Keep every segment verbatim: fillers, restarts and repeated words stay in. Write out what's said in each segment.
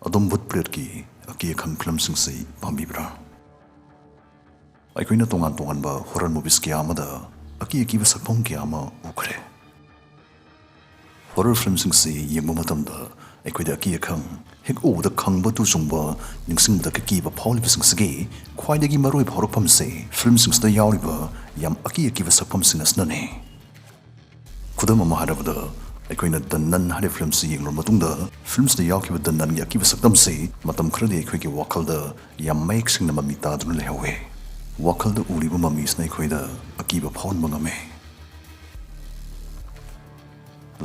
ꯑꯗꯣꯝ ꯚꯨꯠ ꯄ꯭ꯔꯦꯠꯀꯤ ꯑꯀꯤ ꯑꯈꯪ ꯐꯤꯂꯝꯁꯤꯡꯁꯤ ꯄꯥꯝꯕꯤꯕ꯭ꯔꯥ? ꯑꯩꯈꯣꯏꯅ ꯇꯣꯉꯥꯟ ꯇꯣꯉꯥꯟꯕ ꯍꯣꯔꯔ ꯃꯨꯚꯤꯁ ꯀꯌꯥ ꯑꯃꯗ ꯑꯀꯤ ꯑꯀꯤꯕ ꯁꯛꯐꯝ ꯀꯌꯥ ꯑꯃ ꯎꯈ꯭ꯔꯦ꯫ ꯍꯣꯔꯔ ꯐꯤꯂꯝꯁꯤꯡꯁꯤ ꯌꯦꯡꯕ ꯃꯇꯝꯗ ꯑꯩꯈꯣꯏꯗ ꯑꯀꯤ ꯑꯈꯪ, ꯍꯦꯛ ꯎꯕꯗ ꯈꯪꯕ ꯇꯨ ꯆꯨꯡꯕ, ꯅꯤꯡꯁꯤꯡꯕꯗ ꯀꯤꯕ ꯐꯥꯎꯍꯜꯂꯤꯕꯁꯤꯡꯁꯤꯒꯤ ꯈ꯭ꯋꯥꯏꯗꯒꯤ ꯃꯔꯨꯑꯣꯏꯕ ꯍꯧꯔꯛꯐꯝꯁꯤ ꯐꯤꯂꯝꯁꯤꯡꯁꯤꯗ ꯌꯥꯎꯔꯤꯕ ꯌꯥꯝ ꯑꯀꯤ ꯑꯀꯤꯕ ꯁꯛꯐꯝꯁꯤꯡ ꯑꯁꯤꯅꯅꯤ꯫ ꯈꯨꯗꯝ ꯑꯃ ꯍꯥꯏꯔꯕꯗ, ꯑꯩꯈꯣꯏꯅ ꯗ ꯅꯟ ꯍꯥꯏꯔꯤꯕ ꯐꯤꯂꯝꯁꯤ ꯌꯦꯡꯂꯨꯔꯕ ꯃꯇꯨꯡꯗ, ꯐꯤꯂꯝꯁꯤꯗ ꯌꯥꯎꯈꯤꯕ ꯗ ꯅꯟꯒꯤ ꯑꯀꯤꯕ ꯁꯛꯇꯝꯁꯤ ꯃꯇꯝ ꯈꯔꯗꯤ ꯑꯩꯈꯣꯏꯒꯤ ꯋꯥꯈꯜꯗ ꯌꯥꯝ ꯃꯌꯦꯛ ꯁꯦꯡꯅ ꯃꯃꯤ ꯇꯥꯗꯨꯅ ꯂꯩꯍꯧꯋꯤ꯫ ꯋꯥꯈꯜꯗ ꯎꯔꯤꯕ ꯃꯃꯤꯁꯤꯅ ꯑꯩꯈꯣꯏꯗ ꯑꯀꯤꯕ ꯐꯥꯎꯍꯟꯕ ꯉꯝꯃꯤ꯫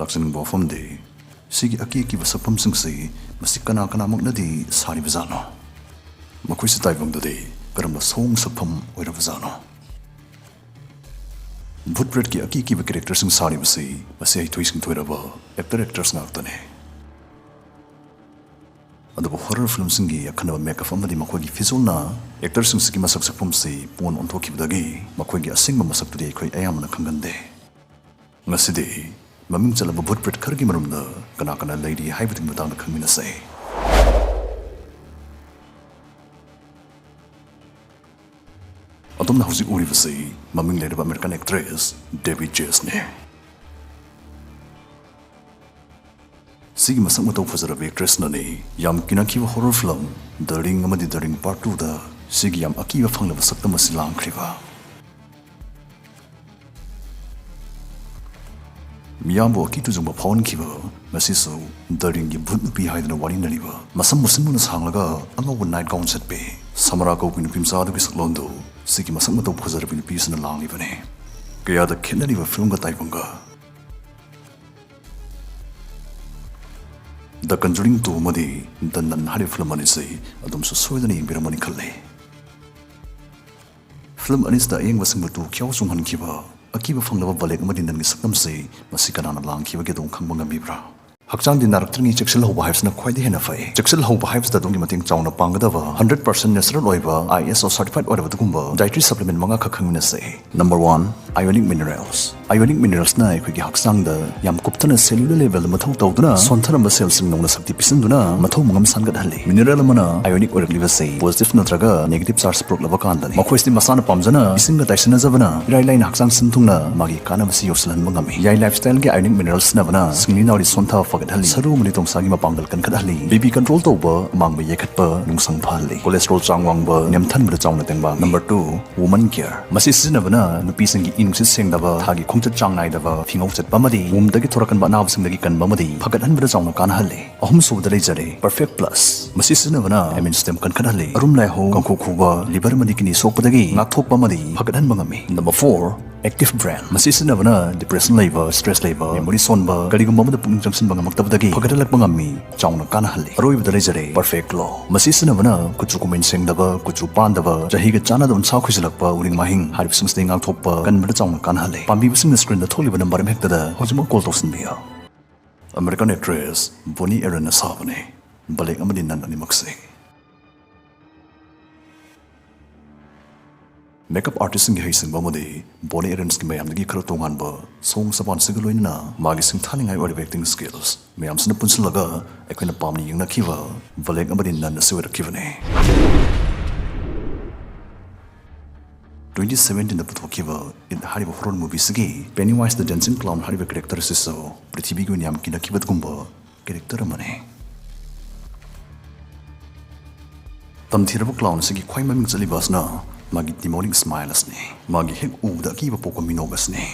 ꯂꯥꯛꯆꯅꯤꯡꯕ ꯋꯥꯐꯝꯗꯤ, ꯁꯤꯒꯤ ꯑꯀꯤ ꯑꯀꯤꯕ ꯁꯛꯐꯝꯁꯤꯡꯁꯤ ꯃꯁꯤ ꯀꯅꯥ ꯀꯅꯥꯃꯛꯅꯗꯤ ꯁꯥꯔꯤꯕꯖꯥꯠꯅꯣ? ꯃꯈꯣꯏꯁꯤ ꯇꯥꯏꯕꯪꯗꯗꯤ ꯀꯔꯝꯕ ꯁꯑꯣꯡ ꯁꯛꯐꯝ ꯑꯣꯏꯔꯕꯖꯥꯠꯅꯣ? ꯚꯨꯠ ꯄ꯭ꯔꯦꯠꯀꯤ ꯑꯀꯤ ꯑꯀꯤꯕ ꯀꯦꯔꯦꯛꯇꯔꯁꯤꯡ ꯁꯥꯔꯤꯕꯁꯤ ꯃꯁꯤ ꯍꯩꯊꯣꯏ ꯁꯤꯡꯊꯣꯏꯔꯕ ꯑꯦꯛꯇꯔ ꯑꯦꯛꯇ꯭ꯔꯦꯁ ꯉꯥꯛꯇꯅꯤ꯫ ꯑꯗꯨꯕꯨ ꯍꯣꯔꯔ ꯐꯤꯂꯝꯁꯤꯡꯒꯤ ꯑꯈꯟꯅꯕ ꯃꯦꯀꯞ ꯑꯃꯗꯤ ꯃꯈꯣꯏꯒꯤ ꯐꯤꯖꯣꯜꯅ ꯑꯦꯛꯇꯔꯁꯤꯡꯁꯤꯒꯤ ꯃꯁꯛ ꯁꯛꯐꯝꯁꯤ ꯄꯨꯡꯑꯣꯟ ꯑꯣꯟꯊꯣꯛꯈꯤꯕꯗꯒꯤ ꯃꯈꯣꯏꯒꯤ ꯑꯁꯦꯡꯕ ꯃꯁꯛꯇꯨꯗꯤ ꯑꯩꯈꯣꯏ ꯑꯌꯥꯝꯕꯅ ꯈꯪꯒꯟꯗꯦ꯫ ꯉꯁꯤꯗꯤ ꯃꯃꯤꯡ ꯆꯠꯂꯕ ꯚꯨꯠ ꯄ꯭ꯔꯦꯠ ꯈꯔꯒꯤ ꯃꯔꯝꯗ ꯀꯅꯥ ꯀꯅꯥ ꯂꯩꯔꯤ ꯍꯥꯏꯕꯗꯨꯒꯤ ꯃꯇꯥꯡꯗ ꯈꯪꯃꯤꯟꯅꯁꯦ꯫ ꯑꯗꯣꯝꯅ ꯍꯧꯖꯤꯛ ꯎꯔꯤꯕꯁꯤ ꯃꯃꯤꯡ ꯂꯩꯔꯕ ꯑꯃꯦꯔꯤꯀꯥꯟ ꯑꯦꯛꯇ꯭ꯔꯦꯁ ꯗꯦꯕꯤ ꯆꯦꯁꯅꯤ꯫ ꯁꯤꯒꯤ ꯃꯁꯛ ꯃꯇꯧ ꯐꯖꯔꯕ ꯑꯦꯛꯇ꯭ꯔꯦꯁꯅꯅꯤ ꯌꯥꯝ ꯀꯤꯅꯈꯤꯕ ꯍꯣꯔꯔ ꯐꯤꯂꯝ ꯗ ꯔꯤꯡ ꯑꯃꯗꯤ ꯗ ꯔꯤꯡ ꯄꯥꯔꯠ ꯇꯨꯗ ꯁꯤꯒꯤ ꯌꯥꯝ ꯑꯀꯤꯕ ꯐꯪꯂꯕ ꯁꯛꯇꯝ ꯑꯁꯤ ꯂꯥꯡꯈ꯭ꯔꯤꯕ꯫ ꯃꯤꯌꯥꯝꯕꯨ ꯑꯀꯤ ꯇꯨꯖꯨꯡꯕ ꯐꯥꯎꯍꯟꯈꯤꯕ, ꯉꯁꯤꯁꯨ ꯗ ꯔꯤꯡꯒꯤ ꯚꯨꯠ ꯅꯨꯄꯤ ꯍꯥꯏꯗꯨꯅ ꯋꯥꯔꯤꯅꯔꯤꯕ, ꯃꯁꯝ ꯃꯨꯁꯤꯟ ꯃꯨꯅ ꯁꯥꯡꯂꯒ ꯑꯉꯧꯕ ꯅꯥꯏꯠ ꯒꯥꯎꯟ ꯁꯦꯠꯄꯤ ꯁꯃꯔꯥ ꯀꯧꯕꯤ ꯅꯨꯄꯤ ꯃꯆꯥ ꯑꯗꯨꯒꯤ ꯁꯛꯂꯣꯟꯗꯨ ꯁꯤꯒꯤ ꯃꯁꯛ ꯃꯇꯧ ꯐꯖꯔꯕꯤ ꯅꯨꯄꯤ ꯑꯁꯤꯅ ꯂꯥꯡꯂꯤꯕꯅꯤ꯫ ꯀꯌꯥꯗ ꯈꯦꯠꯅꯔꯤꯕ ꯐꯤꯂꯝꯒ ꯇꯥꯏꯕꯪꯒ! ꯗ ꯀꯟꯖꯨꯔꯤꯡ ꯇꯨ ꯑꯃꯗꯤ ꯗ ꯅꯟ ꯍꯥꯏꯔꯤꯕ ꯐꯤꯂꯝ ꯑꯅꯤꯁꯤ ꯑꯗꯣꯝꯁꯨ ꯁꯣꯏꯗꯅ ꯌꯦꯡꯕꯤꯔꯝꯃꯅꯤ ꯈꯜꯂꯤ꯫ ꯐꯤꯂꯝ ꯑꯅꯤꯁꯤꯗ ꯑꯌꯦꯡꯕꯁꯤꯡꯕꯨ ꯇꯨ ꯈ꯭ꯌꯥꯎ ꯆꯣꯡꯍꯟꯈꯤꯕ ꯑꯀꯤꯕ ꯐꯪꯂꯕ ꯕꯂꯦꯛ ꯑꯃꯗꯤ ꯅꯟꯒꯤ ꯁꯛꯇꯝꯁꯤ ꯃꯁꯤ ꯀꯅꯥꯅ ꯂꯥꯡꯈꯤꯕꯒꯦ ꯑꯗꯣꯝ ꯈꯪꯕ ꯉꯝꯕꯤꯕ꯭ꯔꯥ? ꯍꯛꯆꯥꯡꯗꯤ ꯅꯥꯔꯛꯇ꯭ꯔꯤꯉꯩ ꯆꯦꯛꯁꯤꯜꯍꯧꯕ ꯍꯥꯏꯕꯁꯤꯅ ꯈ꯭ꯋꯥꯏꯗꯒꯤ ꯍꯦꯟꯅ ꯐꯩ꯫ ꯆꯦꯛꯁꯤꯜꯍꯧꯕ ꯍꯥꯏꯕꯁꯤꯗ ꯑꯗꯣꯝꯒꯤ ꯃꯇꯦꯡ ꯆꯥꯎꯅ ꯄꯥꯡꯒꯗꯕ ꯍꯟꯗ꯭ꯔꯦꯠ ꯄꯥꯔꯁꯦꯟ ꯅꯦꯆꯔꯦꯜ ꯑꯣꯏꯕ, ꯑꯥꯏ ꯑꯦꯁ ꯑꯣ ꯁꯔꯇꯤꯐꯥꯏꯗ ꯑꯣꯏꯔꯕ ꯑꯗꯨꯒꯨꯝꯕ ꯗꯥꯏꯇ꯭ꯔꯤ ꯁꯄ꯭ꯂꯤꯃꯦꯟ ꯃꯉꯥ ꯈꯛ ꯈꯪꯃꯤꯟꯅꯁꯦ꯫ Number one, ionic minerals. Ionic mineralsꯅ ꯑꯩꯈꯣꯏꯒꯤ ꯍꯛꯆꯥꯡꯗ ꯌꯥꯝ ꯀꯨꯞꯊꯅ cellular levelꯗ ꯃꯊꯧ ꯇꯧꯗꯨꯅ ꯁꯣꯟꯊꯔꯝꯕ cellꯁꯤꯡ ꯅꯧꯅ ꯁꯛꯇꯤ ꯄꯤꯁꯤꯟꯗꯨꯅ ꯃꯊꯧ ꯃꯉꯝ ꯁꯥꯟꯒꯠꯍꯜꯂꯤ꯫ Mineral ꯑꯃꯅ ionic ꯑꯣꯏꯔꯛꯂꯤꯕꯁꯤ positive ꯅꯠꯇ꯭ꯔꯒ negative charge ꯄꯨꯔꯛꯂꯕ ꯀꯥꯟꯗꯅꯤ꯫ ꯃꯈꯣꯏꯁꯤꯗꯤ ꯃꯁꯥꯅ ꯄꯥꯝꯖꯅ ꯏꯁꯤꯡꯒ ꯇꯥꯏꯁꯤꯟꯅꯖꯕꯅ ꯏꯔꯥꯏ ꯂꯥꯏꯅ ꯍꯛꯆꯥꯡ ꯁꯤꯟ ꯊꯨꯡꯅ ꯃꯥꯒꯤ ꯀꯥꯟꯅꯕꯁꯤ ꯌꯧꯁꯤꯜꯍꯟꯕ ꯉꯝꯃꯤ꯫ ꯌꯥꯏ lifestyleꯒꯤ ionic mineral ꯁꯤꯖꯤꯟꯅꯕꯅ ꯁꯤꯡꯂꯤ ꯅꯥꯎꯔꯤ ꯁꯣꯟꯊꯕ ꯐꯒꯠꯍꯜꯂꯤ, ꯁꯔꯨ ꯑꯃꯗꯤ ꯇꯣꯡꯁꯥꯒꯤ ꯃꯄꯥꯡꯒꯜ ꯀꯟꯈꯠꯍꯜꯂꯤ, BP control ꯇꯧꯕ, ꯃꯥꯡꯕ ꯌꯩꯈꯠꯄ, ꯅꯨꯡꯁꯪ ꯐꯍꯜꯂꯤ, cholesterol ꯆꯥꯡ ꯋꯥꯡꯕ ꯅꯦꯝꯊꯍꯟꯕꯗ ꯆꯥꯎꯅ ꯇꯦꯡꯕꯥꯡ꯫ Number two, woman care꯫ ꯃꯁꯤ ꯁꯤꯖꯤꯟꯅꯕꯅ ꯅꯨꯄꯤꯁꯤꯡꯒꯤ ꯏ ꯅꯨꯡꯁꯤꯠ ꯁꯦꯡꯗꯕ, ꯊꯥꯒꯤ ꯈꯣꯡꯆꯠ ꯆꯥꯡ ꯅꯥꯏꯗꯕ, ꯐꯤꯉꯧ ꯆꯠꯄ ꯑꯃꯗꯤ wombꯗꯒꯤ ꯊꯣꯔꯛꯀꯟꯕ ꯑꯅꯥꯕꯁꯤꯡꯗꯒꯤ ꯀꯟꯕ ꯑꯃꯗꯤ ꯐꯒꯠꯍꯟꯕꯗ ꯆꯥꯎꯅ ꯀꯥꯟꯅꯍꯜꯂꯤ꯫ ꯑꯍꯨꯝꯁꯨꯕꯗ ꯂꯩꯖꯔꯦ Perfect Plus꯫ ꯃꯁꯤ ꯁꯤꯖꯤꯟꯅꯕꯅ immune system ꯀꯟꯈꯠꯍꯜꯂꯤ, ꯑꯔꯨꯝ ꯂꯥꯏꯍꯧ, ꯀꯥꯡꯈꯨ ꯈꯨꯕ, liver ꯑꯃꯗꯤ kidney ꯁꯣꯛꯄꯗꯒꯤ ꯉꯥꯛꯊꯣꯛꯄ ꯑꯃꯗꯤ ꯐꯒꯠꯍꯟꯕ ꯉꯝꯃꯤ꯫ Number four, Active Brain꯫ ꯃꯁꯤ ꯁꯤꯖꯤꯟꯅꯕꯅ depression ꯂꯩꯕ, stress ꯂꯩꯕ, memory ꯁꯣꯟꯕ, ꯀꯔꯤꯒꯨꯝꯕ ꯑꯃꯗ ꯄꯨꯛꯅꯤꯡ ꯆꯪꯁꯤꯟꯕ ꯉꯝꯃꯛꯇꯕꯗꯒꯤ ꯐꯒꯠꯍꯜꯂꯛꯄ ꯉꯝꯃꯤ, ꯆꯥꯎꯅ ꯀꯥꯟꯅꯍꯜꯂꯤ꯫ ꯑꯔꯣꯏꯕꯗ ꯂꯩꯖꯔꯦ Perfect Glow꯫ ꯃꯁꯤ ꯁꯤꯖꯤꯟꯅꯕꯅ ꯀꯨꯆꯨ ꯀꯨꯃꯦꯟ ꯁꯦꯡꯗꯕ, ꯀꯨꯆꯨ ꯄꯥꯟꯗꯕ, ꯆꯍꯤꯒ ꯆꯥꯟꯅꯗꯕ ꯎꯟꯁꯥ ꯈꯣꯏꯖꯤꯜꯂꯛꯄ, ꯎꯔꯤꯡ ꯃꯥꯍꯤꯡ ꯍꯥꯏꯔꯤꯕꯁꯤꯡꯁꯤꯗꯒꯤ ꯉꯥꯛꯊꯣꯛꯄ ꯀꯟꯕꯗ ꯆꯥꯎꯅ ꯀꯥꯟꯅꯍꯜꯂꯤ꯫ ꯄꯥꯝꯕꯤꯕꯁꯤꯡꯅ screenꯗ ꯊꯣꯛꯂꯤꯕ number ꯑꯃ ꯍꯦꯛꯇꯗ ꯍꯧꯖꯤꯛꯃꯛ call ꯇꯧꯁꯤꯟꯕꯤꯌꯨ꯫ American actress Bonnie Aaronꯅ ꯁꯥꯕꯅꯤ Black ꯑꯃꯗꯤ Nun ꯑꯅꯤꯃꯛꯁꯦ꯫ Makeup artistꯁꯤꯡꯒꯤ ꯍꯩꯁꯤꯡꯕ ꯑꯃꯗꯤ Bonnie Aaronsꯀꯤ ꯃꯌꯥꯝꯗꯒꯤ ꯈꯔ ꯇꯣꯉꯥꯟꯕ ꯁꯑꯣꯡ ꯁꯄꯥꯟꯁꯤꯒ ꯂꯣꯏꯅꯅ ꯃꯥꯒꯤ ꯁꯤꯡꯊꯥꯅꯤꯡꯉꯥꯏ ꯑꯣꯏꯔꯤꯕ acting skills ꯃꯌꯥꯝꯁꯤꯅ ꯄꯨꯟꯁꯤꯜꯂꯒ ꯑꯩꯈꯣꯏꯅ ꯄꯥꯝꯅ ꯌꯦꯡꯅꯈꯤꯕ Black ꯑꯃꯗꯤ Nun ꯑꯁꯤ ꯑꯣꯏꯔꯛꯈꯤꯕꯅꯤ꯫ Twenty seventeenꯗ ꯄꯨꯊꯣꯛꯈꯤꯕ It ꯍꯥꯏꯔꯤꯕ horror movieꯁꯤꯒꯤ Pennywise the Dancing Clown ꯍꯥꯏꯔꯤꯕ character ꯑꯁꯤꯁꯨ ꯄ꯭ꯔꯤꯊꯤꯕꯤꯒꯤ ꯑꯣꯏꯅ ꯌꯥꯝ ꯀꯤꯅꯈꯤꯕ ꯑꯗꯨꯒꯨꯝꯕ character ꯑꯃꯅꯤ꯫ ꯇꯝꯊꯤꯔꯕ clown ꯑꯁꯤꯒꯤ ꯈ꯭ꯋꯥꯏ ꯃꯃꯤꯡ ꯆꯠꯂꯤꯕ ꯑꯁꯤꯅ ꯃꯥꯒꯤ demonic smile ꯑꯁꯤꯅꯤ, ꯃꯥꯒꯤ ꯍꯦꯛ ꯎꯕꯗ ꯑꯀꯤꯕ ꯄꯣꯛꯄ ꯃꯤꯅꯣꯛ ꯑꯁꯤꯅꯤ꯫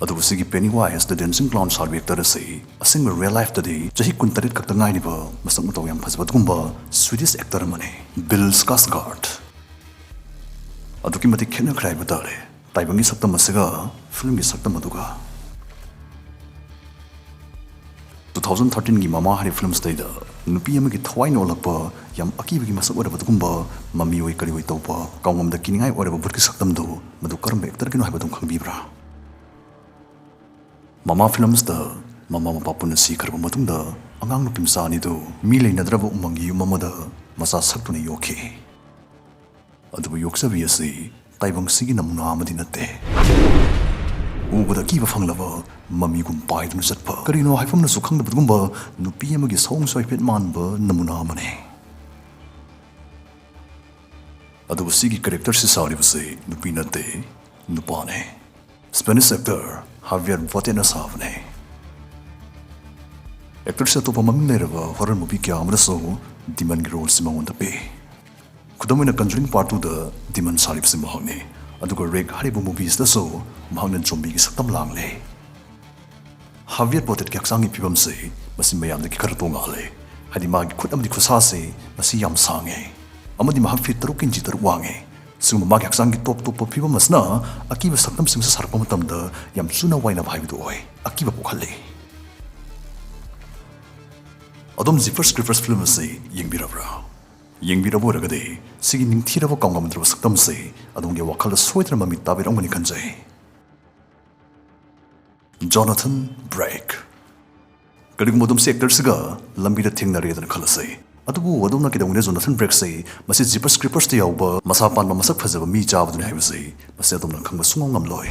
ꯑꯗꯨꯕꯨ ꯁꯤꯒꯤ Pennywise the Dancing Clown ꯁꯥꯔꯤꯕ actor ꯑꯁꯤ ꯑꯁꯦꯡꯕ real lifeꯇꯗꯤ ꯆꯍꯤ ꯀꯨꯟꯇꯔꯦꯠ ꯈꯛꯇ ꯉꯥꯏꯔꯤꯕ ꯃꯁꯛ ꯃꯇꯧ ꯌꯥꯝ ꯐꯖꯕ ꯑꯗꯨꯒꯨꯝꯕ Swedish actor ꯑꯃꯅꯤ, Bill Skarsgård꯫ ꯑꯗꯨꯛꯀꯤ ꯃꯇꯤꯛ ꯈꯦꯠꯅꯈ꯭ꯔꯦ ꯍꯥꯏꯕ ꯇꯥꯔꯦ ꯇꯥꯏꯕꯪꯒꯤ ꯁꯛꯇꯝ ꯑꯁꯤꯒ filmꯒꯤ ꯁꯛꯇꯝ ꯑꯗꯨꯒ꯫ Two thousand thirteenꯒꯤ ꯃꯃꯥ ꯍꯥꯏꯔꯤꯕ filmꯁꯤꯗꯩꯗ ꯅꯨꯄꯤ ꯑꯃꯒꯤ ꯊꯋꯥꯏꯅ ꯑꯣꯜꯂꯛꯄ ꯌꯥꯝ ꯑꯀꯤꯕꯒꯤ ꯃꯁꯛ ꯑꯣꯏꯔꯕ ꯑꯗꯨꯒꯨꯝꯕ ꯃꯃꯤ ꯑꯣꯏ ꯀꯔꯤ ꯑꯣꯏ ꯇꯧꯕ ꯀꯥꯎꯉꯝꯗ ꯀꯤꯅꯤꯡꯉꯥꯏ ꯑꯣꯏꯔꯕ ꯚꯨꯠꯀꯤ ꯁꯛꯇꯝꯗꯨ ꯃꯗꯨ ꯀꯔꯝꯕ actorꯒꯤꯅꯣ ꯍꯥꯏꯕ ꯑꯗꯨꯝ ꯈꯪꯕꯤꯕ꯭ꯔꯥ? ꯃꯃꯥ filmꯁꯇ ꯃꯃꯥ ꯃꯄꯥ ꯄꯨꯟꯅ ꯁꯤꯈ꯭ꯔꯕ ꯃꯇꯨꯡꯗ ꯑꯉꯥꯡ ꯅꯨꯄꯤ ꯃꯆꯥ ꯑꯅꯤꯗꯨ ꯃꯤ ꯂꯩꯅꯗ꯭ꯔꯕ ꯎꯃꯪꯒꯤ ꯌꯨꯝ ꯑꯃꯗ ꯃꯆꯥ ꯁꯛꯇꯨꯅ ꯌꯣꯛꯈꯤ꯫ ꯑꯗꯨꯕꯨ ꯌꯣꯛꯆꯕꯤ ꯑꯁꯤ ꯇꯥꯏꯕꯪꯁꯤꯒꯤ ꯅꯃꯨꯅꯥ ꯑꯃꯗꯤ ꯅꯠꯇꯦ꯫ ꯎꯕꯗ ꯑꯀꯤꯕ ꯐꯪꯂꯕ ꯃꯃꯤꯒꯨꯝ ꯄꯥꯏꯗꯨꯅ ꯆꯠꯄ, ꯀꯔꯤꯅꯣ ꯍꯥꯏꯐꯝꯅꯁꯨ ꯈꯪꯗꯕꯒꯨꯝꯕ ꯅꯨꯄꯤ ꯑꯃꯒꯤ ꯁꯑꯣꯡꯁꯨ ꯍꯥꯏꯐꯦꯠ ꯃꯥꯟꯕ ꯅꯃꯨꯅꯥ ꯑꯃꯅꯤ꯫ ꯑꯗꯨꯕꯨ ꯁꯤꯒꯤ ꯀꯦꯔꯦꯛꯇꯔꯁꯤ ꯁꯥꯔꯤꯕꯁꯤ ꯅꯨꯄꯤ ꯅꯠꯇꯦ, ꯅꯨꯄꯥꯅꯦ꯫ ꯁ꯭ꯄꯦꯅꯤꯁ ꯑꯦꯛꯇꯔ ꯍꯥꯕꯤꯌꯔ ꯕꯣꯇꯦꯠꯅ ꯁꯥꯕꯅꯦ꯫ ꯑꯦꯛꯇꯔꯁꯤ ꯑꯇꯣꯞꯄ ꯃꯃꯤꯡ ꯂꯩꯔꯕ ꯍꯣꯔꯔ ꯃꯨꯚꯤ ꯀꯌꯥ ꯑꯃꯗꯁꯨ ꯗꯤꯃꯟꯒꯤ ꯔꯣꯜꯁꯤ ꯃꯉꯣꯟꯗ ꯄꯤ꯫ ꯈꯨꯗꯝ ꯑꯣꯏꯅ ꯀꯟꯖꯨꯔꯤꯡ ꯄꯥꯔꯠ ꯇꯨꯗ ꯗꯤꯃꯟ ꯁꯥꯔꯤꯕꯁꯤ ꯃꯍꯥꯛꯅꯤ꯫ ꯑꯗꯨꯒ ꯔꯦꯛ ꯍꯥꯏꯔꯤꯕ ꯃꯨꯚꯤꯁꯤꯗꯁꯨ ꯃꯍꯥꯛꯅ ꯖꯣꯝꯕꯤꯒꯤ ꯁꯛꯇꯝ ꯂꯥꯡꯂꯦ꯫ ꯍꯥꯕꯤꯌꯔ ꯕꯣꯇꯦꯠꯀꯤ ꯍꯛꯆꯥꯡꯒꯤ ꯐꯤꯕꯝꯁꯤ ꯃꯁꯤ ꯃꯌꯥꯝꯗꯒꯤ ꯈꯔ ꯇꯣꯉꯥꯜꯂꯦ꯫ ꯍꯥꯏꯗꯤ ꯃꯥꯒꯤ ꯈꯨꯠ ꯑꯃꯗꯤ ꯈꯨꯠꯁꯥꯁꯤ ꯃꯁꯤ ꯌꯥꯝ ꯁꯥꯡꯉꯦ꯫ ꯑꯃꯗꯤ ꯃꯍꯥꯛ ꯐꯤꯠ ꯇꯔꯨꯛ ꯏꯟꯆꯤ ꯇꯔꯨꯛ ꯋꯥꯡꯉꯦ꯫ ꯁꯤꯒꯨꯝꯕ ꯃꯥꯒꯤ ꯍꯛꯆꯥꯡꯒꯤ ꯇꯣꯞ ꯇꯣꯞꯄ ꯐꯤꯕꯝ ꯑꯁꯤꯅ ꯑꯀꯤꯕ ꯁꯛꯇꯝꯁꯤꯡꯁꯤ ꯁꯥꯔꯛꯄ ꯃꯇꯝꯗ ꯌꯥꯝ ꯆꯨꯅ ꯋꯥꯏꯅꯕ ꯍꯥꯏꯕꯗꯨ ꯑꯣꯏ꯫ ꯑꯀꯤꯕ ꯄꯣꯛꯍꯜꯂꯤ꯫ ꯑꯗꯣꯝ ꯖꯤꯄꯔꯁ ꯀ꯭ꯔꯤꯄꯔꯁ ꯐꯤꯂꯝ ꯑꯁꯤ ꯌꯦꯡꯕꯤꯔꯕ꯭ꯔꯥ? ꯌꯦꯡꯕꯤꯔꯕ ꯑꯣꯏꯔꯒꯗꯤ ꯁꯤꯒꯤ ꯅꯤꯡꯊꯤꯔꯕ ꯀꯥꯎꯉꯝꯗ꯭ꯔꯕ ꯁꯛꯇꯝꯁꯤ ꯑꯗꯣꯝꯒꯤ ꯋꯥꯈꯜꯗ ꯁꯣꯏꯗꯅ ꯃꯃꯤ ꯇꯥꯕꯤꯔꯝꯒꯅꯤ ꯈꯟꯖꯩ꯫ Jonathan break. ꯀꯔꯤꯒꯨꯝꯕ ꯑꯗꯣꯝ ꯁꯤ ꯑꯦꯛꯇꯔꯁꯤꯒ ꯂꯝꯕꯤꯗ ꯊꯦꯡꯅꯔꯦꯗꯅ ꯈꯜꯂꯁꯤ꯫ ꯑꯗꯨꯕꯨ ꯑꯗꯣꯝꯅ ꯀꯩꯗꯧꯉꯩꯗ ꯖꯣꯅꯥꯊꯟ ꯕ꯭ꯔꯦꯛꯁꯤ ꯃꯁꯤ ꯖꯤꯄꯔꯁ ꯀ꯭ꯔꯤꯄꯔꯁꯇ ꯌꯥꯎꯕ ꯃꯁꯥ ꯄꯥꯟꯕ ꯃꯁꯛ ꯐꯖꯕ ꯃꯤ ꯆꯥꯕꯗꯨꯅꯤ ꯍꯥꯏꯕꯁꯤ ꯃꯁꯤ ꯑꯗꯣꯝꯅ ꯈꯪꯕ ꯁꯨꯡꯉꯝ ꯉꯝꯂꯣꯏ꯫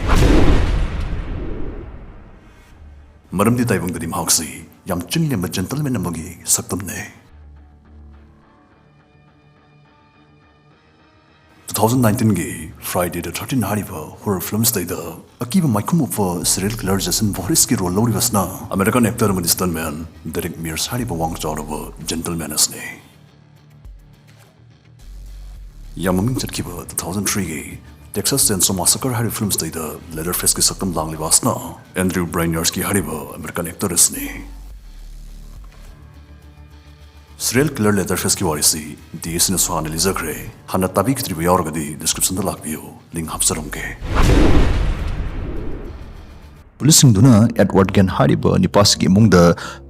ꯃꯔꯝꯗꯤ ꯇꯥꯏꯕꯪꯗꯗꯤ ꯃꯍꯥꯛꯁꯤ ꯌꯥꯝ ꯆꯤꯡꯂꯦꯝꯕ ꯖꯦꯟꯇꯜꯃꯦꯟ ꯑꯃꯒꯤ ꯁꯛꯇꯝꯅꯤ꯫ ꯇꯨ ꯊꯥꯎꯖꯟ ꯅꯥꯏꯟꯇꯤꯟꯒꯤ Friday the thirteenth ꯍꯥꯏꯔꯤꯕ ꯍꯣꯔꯔ ꯐꯤꯂꯝꯁꯤꯗꯩꯗ ꯑꯀꯤꯕ ꯃꯥꯏꯈꯨꯝ ꯎꯞꯄ ꯁꯤꯔꯤꯌꯦꯜ ꯀꯤꯂꯔ ꯖꯦꯁꯟ ꯚꯣꯔꯤꯁꯀꯤ ꯔꯣꯜ ꯂꯧꯔꯤꯕꯁꯤꯅ ꯑꯃꯦꯔꯤꯀꯥꯟ ꯑꯦꯛꯇꯔ ꯑꯃꯗꯤ ꯁ꯭ꯇꯟꯃꯦꯟ ꯗꯦꯔꯤꯛ ꯃꯤꯌꯔꯁ ꯍꯥꯏꯔꯤꯕ ꯋꯥꯡ ꯆꯥꯎꯔꯕ ꯖꯦꯟꯇꯜꯃꯦꯟ ꯑꯁꯤꯅꯤ꯫ ꯌꯥꯝ ꯃꯃꯤꯡ ꯆꯠꯈꯤꯕ ꯇꯨ ꯊꯥꯎꯖꯟ ꯊ꯭ꯔꯤꯒꯤ Texas Chainsaw Massacre ꯍꯥꯏꯔꯤꯕ ꯐꯤꯂꯝꯁꯤꯗꯩꯗ ꯂꯦꯗꯔꯐꯦꯁꯀꯤ ꯁꯛꯇꯝ ꯂꯥꯡꯂꯤꯕ ꯑꯁꯤꯅ ꯑꯦꯟꯗ꯭ꯔꯤꯌꯨ ꯕ꯭ꯔꯥꯏꯅꯔꯁꯀꯤ ꯍꯥꯏꯔꯤꯕ ꯑꯃꯦꯔꯤꯀꯥꯟ ꯑꯦꯛꯇꯔ ꯑꯁꯤꯅꯤ꯫ ꯁꯤꯔꯤꯌꯦꯜ ꯀꯤꯂꯔ ꯂꯦꯗꯔꯐꯦꯁꯀꯤ ꯋꯥꯔꯤꯁꯤ ꯗꯤ ꯑꯦꯁꯤꯅꯁꯨ ꯍꯥꯟꯅ ꯂꯤꯖꯈ꯭ꯔꯦ꯫ ꯍꯥꯟꯅ ꯇꯥꯕꯤꯈꯤꯗ꯭ꯔꯤꯕ ꯌꯥꯎꯔꯒꯗꯤ ꯗꯤꯁꯀ꯭ꯔꯤꯞꯁꯟꯗ ꯂꯥꯛꯄꯤꯌꯨ, ꯂꯤꯡ ꯍꯥꯞꯆꯔꯝꯒꯦ꯫ ꯄꯨꯂꯤꯁꯁꯤꯡꯗꯨꯅ ꯑꯦꯗꯋꯥꯔꯗ ꯒꯦꯟ ꯍꯥꯏꯔꯤꯕ ꯅꯤꯄꯥꯁꯤꯒꯤ ꯏꯃꯨꯡꯗ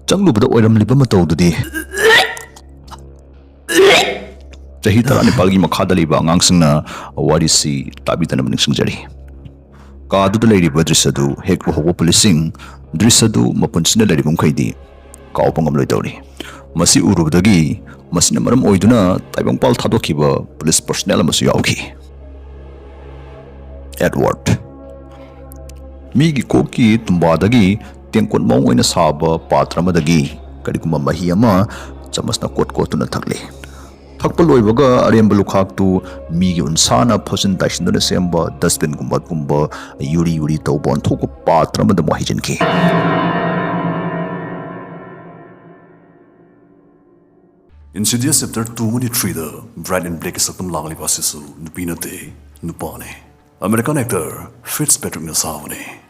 ꯆꯪꯂꯨꯕꯗ ꯑꯣꯏꯔꯝꯂꯤꯕ ꯃꯇꯧꯗꯨꯗꯤ ꯆꯍꯤ ꯇꯔꯥꯅꯤꯄꯥꯜꯒꯤ ꯃꯈꯥꯗ ꯂꯩꯕ ꯑꯉꯥꯡꯁꯤꯡꯅ ꯋꯥꯔꯤꯁꯤ ꯇꯥꯕꯤꯗꯅꯕ ꯅꯤꯡꯁꯤꯡꯖꯔꯤ꯫ ꯀꯥꯗꯨꯗ ꯂꯩꯔꯤꯕ ꯗ꯭ꯔꯤꯁ ꯑꯗꯨ ꯍꯦꯛ ꯎꯍꯧꯕ ꯄꯨꯂꯤꯁꯁꯤꯡ ꯗ꯭ꯔꯤꯁ ꯑꯗꯨ ꯃꯄꯨꯟꯁꯤꯅ ꯂꯩꯔꯤꯕ ꯃꯈꯩꯗꯤ ꯀꯥꯎꯕ ꯉꯝꯂꯣꯏꯗꯧꯔꯤ꯫ ꯃꯁꯤ ꯎꯔꯨꯕꯗꯒꯤ ꯃꯁꯤꯅ ꯃꯔꯝ ꯑꯣꯏꯗꯨꯅ ꯇꯥꯏꯕꯪꯄꯥꯜ ꯊꯥꯗꯣꯛꯈꯤꯕ ꯄꯨꯂꯤꯁ ꯄꯔꯁꯅꯦꯜ ꯑꯃꯁꯨ ꯌꯥꯎꯈꯤ꯫ ꯑꯦꯗꯋꯥꯔꯗ꯫ ꯃꯤꯒꯤ ꯀꯣꯛꯀꯤ ꯇꯨꯝꯕꯥꯗꯒꯤ ꯇꯦꯡꯀꯣꯠ ꯃꯑꯣꯡ ꯑꯣꯏꯅ ꯁꯥꯕ ꯄꯥꯇ꯭ꯔ ꯑꯃꯗꯒꯤ ꯀꯔꯤꯒꯨꯝꯕ ꯃꯍꯤ ꯑꯃ ꯆꯃꯁꯅ ꯀꯣꯠ ꯀꯣꯠꯇꯨꯅ ꯊꯛꯂꯤ꯫ ꯊꯛꯄ ꯂꯣꯏꯕꯒ ꯑꯔꯦꯝꯕ ꯂꯨꯈꯥꯛꯇꯨ ꯃꯤꯒꯤ ꯎꯟꯁꯥꯅ ꯐꯣꯠꯆꯤꯟ ꯇꯥꯏꯁꯤꯟꯗꯨꯅ ꯁꯦꯝꯕ ꯗꯁꯕꯤꯟꯒꯨꯝꯕꯒꯨꯝꯕ ꯌꯨꯔꯤ ꯌꯨꯔꯤ ꯇꯧꯕ ꯑꯣꯟꯊꯣꯛꯄ ꯄꯥꯇ꯭ꯔ ꯑꯃꯗ ꯑꯃꯨꯛ ꯍꯩꯖꯤꯟꯈꯤ꯫ Insidious Chapter two ꯑꯃꯗꯤ threeꯗ Bright and Blackꯀꯤ ꯁꯛꯇꯝ ꯂꯥꯡꯂꯤꯕ ꯑꯁꯤꯁꯨ ꯅꯨꯄꯤ ꯅꯠꯇꯦ, ꯅꯨꯄꯥꯅꯤ꯫ American actor Fitzpatrickꯅ ꯁꯥꯕꯅꯤ꯫